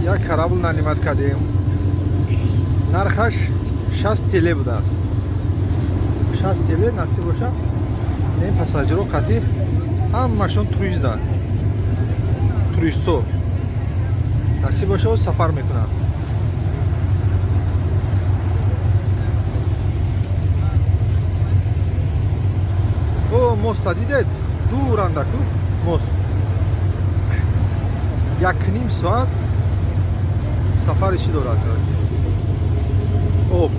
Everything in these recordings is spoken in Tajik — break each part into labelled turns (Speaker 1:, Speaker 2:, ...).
Speaker 1: Як корабль нанимать кардем. Нархаш 60 TL будааст. 60 TL насиб бошад. Ин пассажиро қади ҳамашон туристанд. Туристо. Насиб бошад сафар мекунанд. О, моста дидед? Дурандаку мост. 1.5 соат сафари чӣ дорад? Об.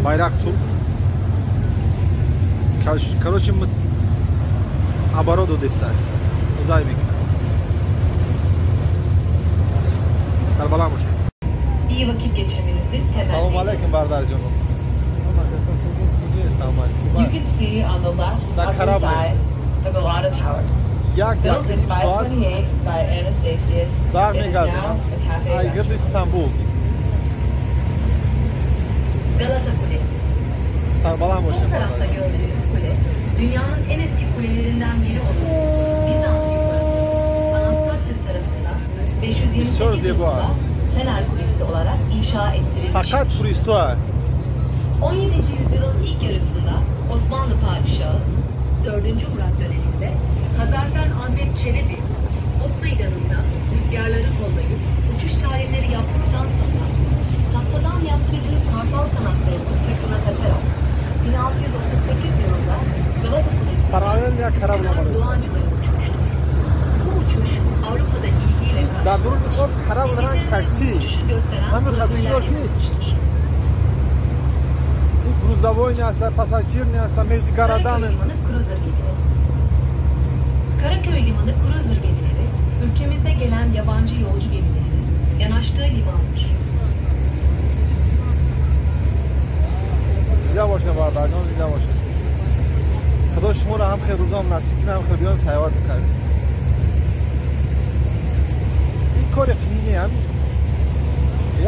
Speaker 1: Bayrak tur. Короче, обороду дестай. Узай мекунад. Сарбаланд бошед.
Speaker 2: İyi vakit geçirmenizi temenni
Speaker 1: Салом алейкум бародарҷонум.
Speaker 2: You can see on the left upper side the Galata Tower.
Speaker 1: Як
Speaker 2: Built in
Speaker 1: соат
Speaker 2: 528 by Anastasius, it is
Speaker 1: бармегардем.
Speaker 2: now a cafe
Speaker 1: Ай гирди
Speaker 2: restaurant.
Speaker 1: Истанбул.
Speaker 2: Galata Kulesi.
Speaker 1: Сарбаланд
Speaker 2: Sol
Speaker 1: бошед.
Speaker 2: tarafta gördüğünüz kule, dünyanın en eski kulelerinden biri olan Bizans İmparatoru Anastasius tarafından
Speaker 1: Бисёр
Speaker 2: 528
Speaker 1: зебо
Speaker 2: yılında
Speaker 1: аст.
Speaker 2: Fener Kulesi olarak inşa ettirilmiştir.
Speaker 1: Фақат туристҳо.
Speaker 2: 17. yüzyılın ilk yarısında Osmanlı Padişahı 4. Murat döneminde Hazarfen Ahmet Çelebi ok meydanında rüzgarları kollayıp uçuş talimleri yaptıktan sonra tahtadan yaptırdığı kartal kanatlarını sırtına takarak 1638 yılında Galata Kulesi'ne
Speaker 1: Параллел як корабль
Speaker 2: Fener
Speaker 1: омада.
Speaker 2: Doğancıları uçmuştur. Bu uçuş Avrupa'da ilgiyle
Speaker 1: Дар дуруни об корабль ранг
Speaker 2: karşılanmış ve
Speaker 1: такси.
Speaker 2: uçuşu gösteren
Speaker 1: Ҳамин
Speaker 2: gravürler
Speaker 1: бисёр ки
Speaker 2: yapılmıştır.
Speaker 1: ин грузовой не аста, пассажир не аста, между
Speaker 2: Karaköy
Speaker 1: городами.
Speaker 2: Limanı Cruiser gemileri. Karaköy Limanı Cruiser gemileri, ülkemizde gelen yabancı yolcu gemilerinin yanaştığı limandır.
Speaker 1: Зинда бошед бародарҷон, зинда бошед. Худо шуморо ҳам хел рӯзам насиб кунад, ҳам хел биён сайёҳат бикунед. Ин кори қиине ҳам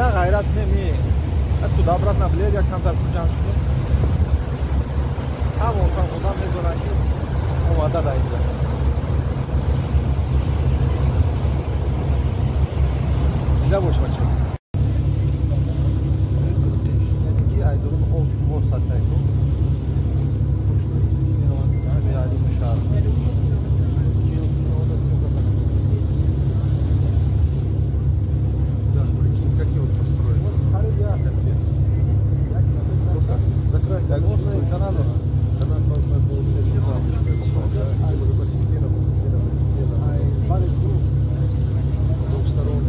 Speaker 1: я ғайрат неми. Туда обратно билет як камтар пул ҷамъ кунем. Ҳам одам одам мезонад ки омада дар инҷа. Зинда бош бача. Яъне ки ай дурун об мост аст айку. Шаҳр.
Speaker 3: Да, прикинь, как его построили. Капец. Вот так, закрыть.
Speaker 1: Як мост канал.
Speaker 3: Она должна была лампочка, да? Уже постепенно, постепенно, постепенно. С двух сторон.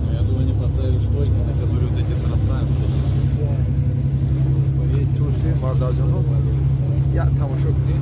Speaker 4: Ну, я думаю, они поставили стойки, на которые вот эти троса повесили.
Speaker 1: Турсия бародарҷоно як тамошо кунем.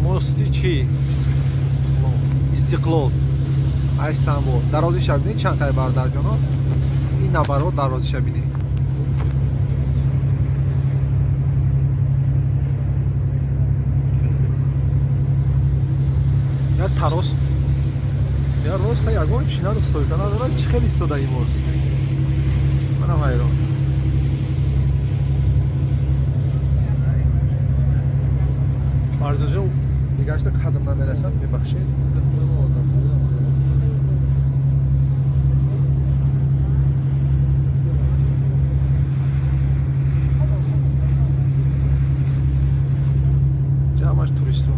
Speaker 1: Мости чӣ? Истиқлол. Истанбул. Дарозиша бинед чанд тай бародарҷоно? Ин наворо дарозиша бинед. Тарос. Я роста ягон чи надо стойка надорад, чи хеле истода ин мост. Манам ҳайрон. Марҷонҷон дигашта қадам намерасад, мебахшед. Ҷамъаш туристо.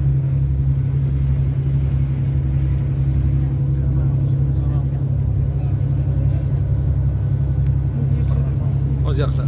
Speaker 1: Оз яхта.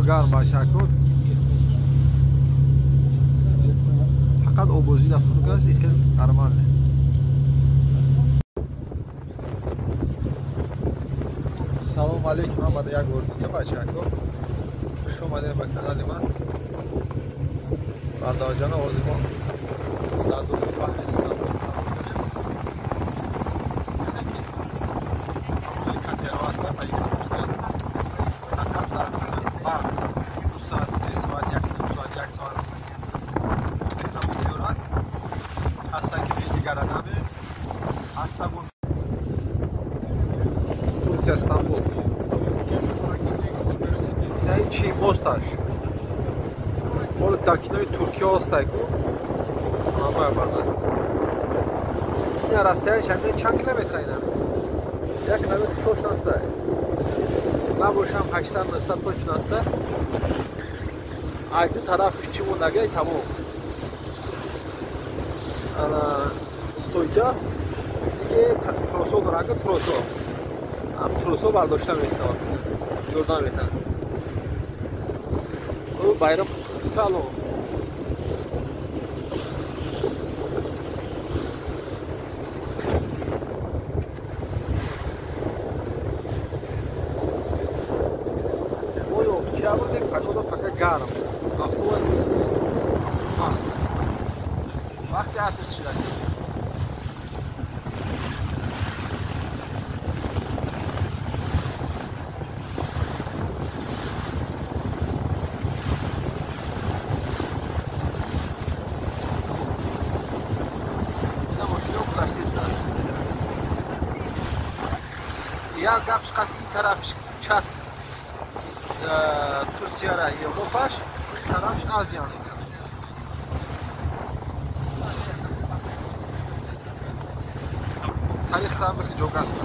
Speaker 1: Гарм бачако. Фақат обозӣ дар хунук аст, ин хел нормале. Салом алейкум ҳамада як бор дига бачако. Хуш омадед ба канали ман. Бардарҷон овози мо дар дури баҳри Истанбул қарор дорем. Яъне ки катерҳо ҳастанд ба Икс-Мушта. Фақат дар барқ 2 соат, 3 соат, 1,5 соат, 1 соат меорад. Ҳастанд ки пеш дигара наме. Ҳастанд Турция, Стамбул. Ин чи мосташ? Ҳоло дар кинои Туркия ҳастайку. Ҳамая бардошт. Ин расстояние ҳамин чанд километр ина? 1 километр точно ҳастай. Набошам 800-900 точно ҳастай. Ай ду тараф чӣ мондагай тамом. Ана стойка диге тросо дорад, тросо. Ҳам тросо бардошта мешавад. Ҷордан метавад. Ӯ байроқ тало. Моҳи октябр погода пока гарм. Автобус нест. Вақти аср чида. Як гап шқат ин тараф част Турцияра Европаш, ин тарафш Азия. Тарих там ҷогаст.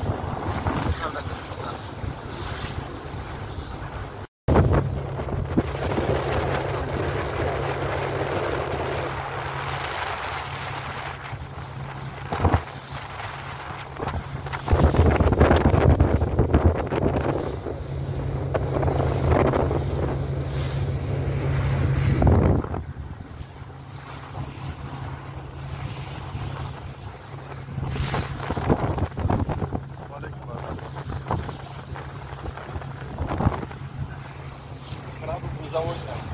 Speaker 4: Грузовой там.